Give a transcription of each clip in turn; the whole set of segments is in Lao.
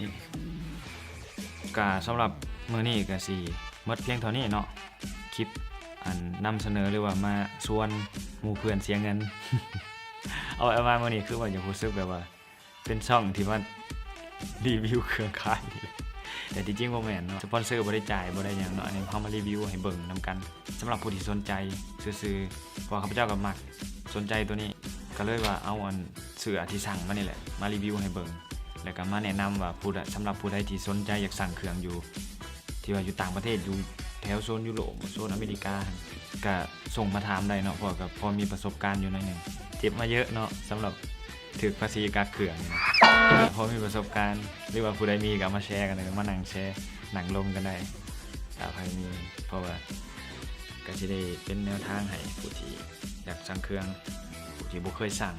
ນີ້ ກະສຳລັບມື້ນີ້ກະຊິໝົດພຽງເທົ່ານີ້ເນາະ ຄລິບອັນນຳສະເໜີ ຫຼືວ່າມາຊວນໝູ່ເພື່ອນເສຍເງິນ ເອົາໄປເອົາມາມື້ນີ້ຄືວ່າຢາກຮູ້ສຶກແບບວ່າ ເປັນຊ່ອງທີ່ມາຣີວິວເຄື່ອງຂາຍນີ້ແຫຼະ ແຕ່ທີ່ຈິງບໍ່ແມ່ນເນາະ ສະປອນເຊີບໍ່ໄດ້ຈ່າຍ ບໍ່ໄດ້ຫຍັງເນາະ ອັນນີ້ເຮົາມາຣີວິວໃຫ້ເບິ່ງນຳກັນ ສຳລັບຜູ້ທີ່ສົນໃຈຊື່ໆ ເພາະວ່າຂ້າພະເຈົ້າກໍມັກ ສົນໃຈໂຕນີ້ ກໍເລີຍວ່າເອົາອັນເສື້ອທີ່ສັ່ງມານີ້ແຫຼະ ມາຣີວິວໃຫ້ເບິ່ງ ແລ້ວກໍມາແນະນຳວ່າຜູ້ໃດ ສຳລັບຜູ້ໃດທີ່ສົນໃຈຢາກສັ່ງເຄື່ອງຢູ່ ທີ່ວ່າຢູ່ຕ່າງປະເທດ ຢູ່ແຖວໂຊນຢູໂຣບ ໂຊນອາເມລິກາ ກໍສົ່ງມາຖາມໄດ້ເນາະ ເພາະວ່າກໍພໍມີປະສົບການຢູ່ໜ້ອຍໜຶ່ງ ເຈັບມາເຍອະເນາະ ສຳລັບຖືກພາສີກັກເຄື່ອງນີ້ນະ ພໍມີປະສົບການ ຫຼືວ່າຜູ້ໃດມີກໍເອົາມາແຊກັນເດີ ມານັ່ງແຊ ນັ່ງລົມກັນໄດ້ ຖ້າໃຜມີ ເພາະວ່າກໍຊິໄດ້ເປັນແນວທາງໃຫ້ຜູ້ທີ່ຢາກສັ່ງເຄື່ອງ ຜູ້ທີ່ບໍ່ເຄີຍສັ່ງ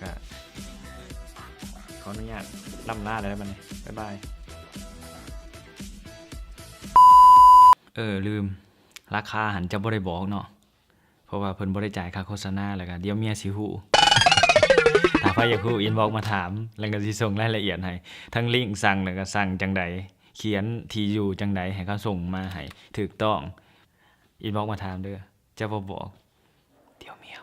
ກໍຂໍອະນຸຍາດລ່ຳລາແລ້ວບັດນີ້ ບາຍບາຍ. ເອີ ລືມ ລາຄາຫັ້ນຈະບໍ່ໄດ້ບອກເນາະ ເພາະວ່າເພິ່ນບໍ່ໄດ້ຈ່າຍຄ່າໂຄສະນາ ແລ້ວກໍດຽວເມຍຊິຮູ້ ຖ້າໃຜຢາກຮູ້ ອິນບັອກມາຖາມ ແລ້ວກໍຊິສົ່ງລາຍລະອຽດໃຫ້ ທັງລິ້ງສັ່ງ ແລ້ວກໍສັ່ງຈັ່ງໃດ ຂຽນທີ່ຢູ່ຈັ່ງໃດ ໃຫ້ເຂົາສົ່ງມາໃຫ້ຖືກຕ້ອງ ອິນບັອກມາຖາມເດີ ຈະບໍ່ບອກ ດຽວເມຍ